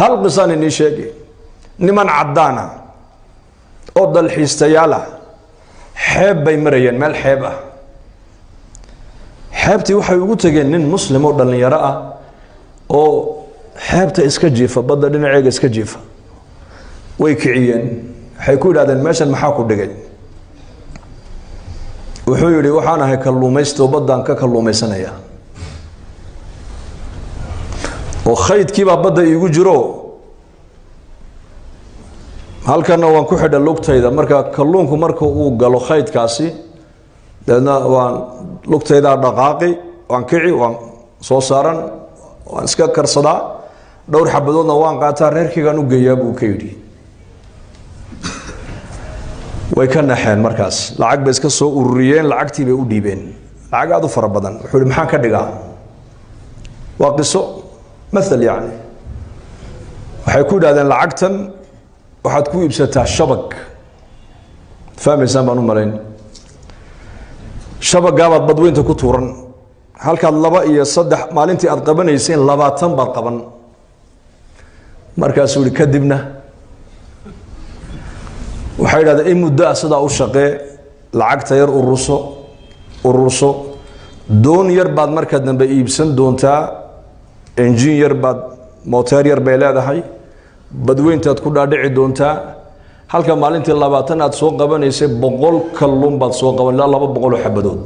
Hal qisaan inii sheegi, niman caddaan ah oo dalxiistayaal ah xeeb bay marayeen, meel xeeb ah. Xeebtii waxay ugu tegeen nin muslim oo dhallinyaro ah oo xeebta iska jiifa, badda dhinaceega iska jiifa. Way kiciyeen, waxay ku yidhahdeen meeshan maxaa ku dhigay? Wuxuu yidhi waxaan ahay kalluumaysto, baddaan ka kalluumaysanaya oo khaydkiibaa badda iigu jiro, halkana waan ku xidha lugtayda. Marka kalluunku marka uu galo khaydkaasi, dabeedna waan lugtaydaa dhaqaaqi, waan kici, waan soo saaran, waan iska karsadaa, dhowr xabadoodna waan qaataa, reerkaygaan u geeyaa, buu ka yidhi. Way ka naxeen markaas, lacag bay iska soo ururiyeen, lacagtii bay u dhiibeen, lacag aada u fara badan. Wuxuu yihi maxaan ka dhigaa? Waa qiso mathal yacni. Waxay ku yidhahdeen lacagtan waxaad ku iibsataa shabag, fahmaysaan baan u malayn, shabagaabaad badweynta ku tuuran, halkaad 2 iyo 3 maalintii aad qabanayseen 20 baad qaban. Markaasuu yihi kadibna? Waxay yidhahdeen in muddo ah sidaa u shaqee, lacagta yar ururso ururso, doon yar baad marka dambe iibsan doontaa, enjin yar baad, moteer yar bay leedahay, badweyntaad ku dhaadhici doontaa, halka maalintii 20 aad soo qabanaysay 100 kalluun baad soo qaban, ilaa 200 oo xabadood.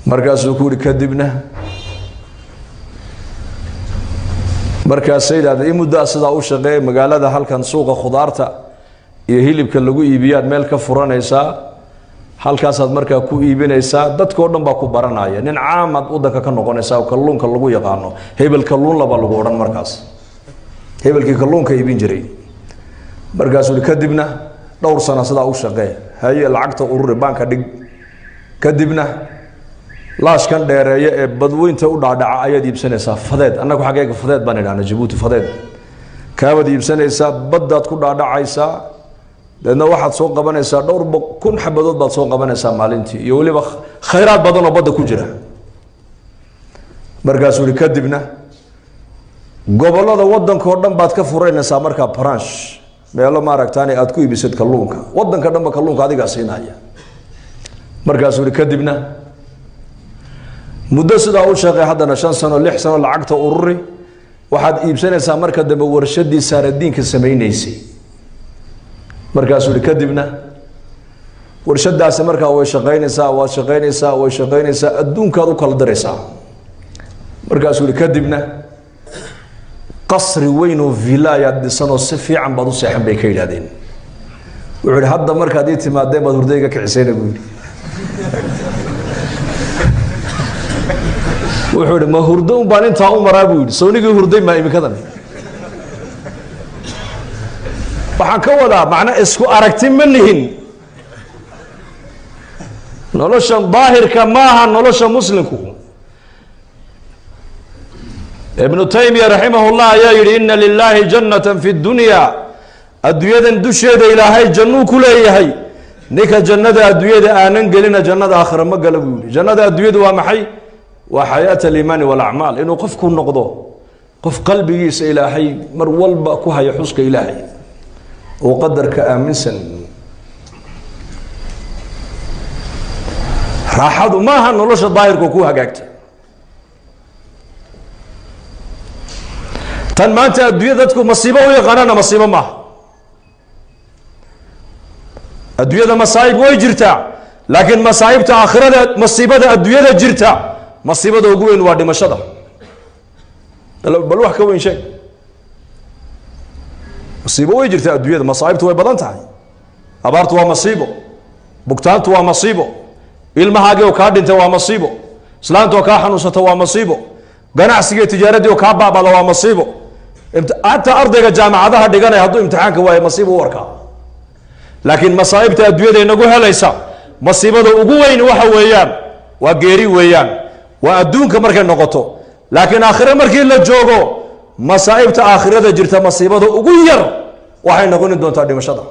Markaasuu ku yihi kadibna? Markaasay yidhahdeen in muddo ah sidaa u shaqeey, magaalada halkan suuqa khudaarta iyo hilibka lagu iibiyaad meel ka furanaysaa, halkaasaad markaa ku iibinaysaa, dadkao dhan baa ku baranaya, nin caamaad waddanka ka noqonaysaa oo kalluunka lagu yaqaano, hebel kalluun labaa lagu odhan markaas, hebelkii kalluunka iibin jiray. Markaasuu yihi kadibna? Dhowr sano sidaa u shaqee, haye, lacagta ururi, baanka dhig, kadibna laashkan dheereeya ee badweynta u dhaadhaca ayaad iibsanaysaa, fadeed, annagu xaggeega fadeed baan idhahna Jabuuti, fadeed kaabaad iibsanaysaa, baddaad ku dhaadhacaysaa, dabeedna waxaad soo qabanaysaa dhowr kun xabadood baad soo qabanaysaa maalintii, iyo weliba khayraad badan oo badda ku jira. Markaasuu yihi kadibna? Gobollada waddanka oo dhan baad ka furanaysaa markaa branch, meelo maaragtaani aad ku iibisad kalluunka, waddanka dhanba kalluunka adigaa siinaya. Markaasuu yihi kadibna? Muddo sidaa u shaqey haddana 5 sano 6 sano, lacagta ururi, waxaad iibsanaysaa marka dambe warshadii saaradiinka samaynaysay. Markaasuu yihi kadibna? Warshadaasi markaa way shaqaynaysaa, waad shaqaynaysaa, way shaqaynaysaa, adduunkaad u kala diraysaa. Markaasuu yihi kadibna? Qasri weyn oo villa ayaad dhisanoo si fiican baad u seexan, bay ka yidhahdeen. Wuxuu yihi hadda markaad ii timaadeen baad hurdayga kicisayna, buu yidhi. Wuxuu yihi ma hurdo un baan intaa u maraa, buu yidhi, sawnigii hurday maa imikadan. Waxaan ka wadaa macna isku aragti ma nihin. Noloshan daahirka maaha nolosha muslimku. Ibnu Taymiya raximah llah ayaa yidhi ina lilaahi jannata fi dunya, adduunyadan dusheeda ilaahay jannuu ku leeyahay, ninka jannada adduunyada aanan gelina jannada aakhira ma gala, buu yihi. Jannada adduunyadu waa maxay? Waa xayaat aliimaani walacmaal, inuu qofku noqdo qof qalbigiisa ilaahay mar walba ku haya xuska ilaahay oo qadarka aaminsan. Raaxadu maaha nolosha daahirka ku hagaagta. Tan maanta adduunya dadku masiibo u yaqaanana masiibo maaha. Adduunyada masaa'ib way jirtaa, laakiin masaa'ibta aakhirada, masiibada adduunyada jirta, masiibada ugu weyn waa dhimashada. Bal wax ka weyn sheeg. Masiibo way jirtaa adduunyada, masaa'ibtu way badan tahay, abaartu waa masiibo, bugtaantu waa masiibo, ilmahaagii oo kaa dhintay waa masiibo, islaanta oo kaa xanuunsata waa masiibo, ganacsigiiyo tijaaradii oo kaa baabada waa masiibo, hataa ardayga jaamacadaha dhiganaya hadduu imtixaanka waayo masiibo u arkaa. Laakiin masaa'ibta adduunyada inagu helaysa masiibada ugu weyn waxa weeyaan waa geeri weeyaan, waa adduunka markay noqoto. Laakiin aakhire markii la joogo, masaa'ibta aakhirada jirta masiibada ugu yar waxay noqoni doontaa dhimashada.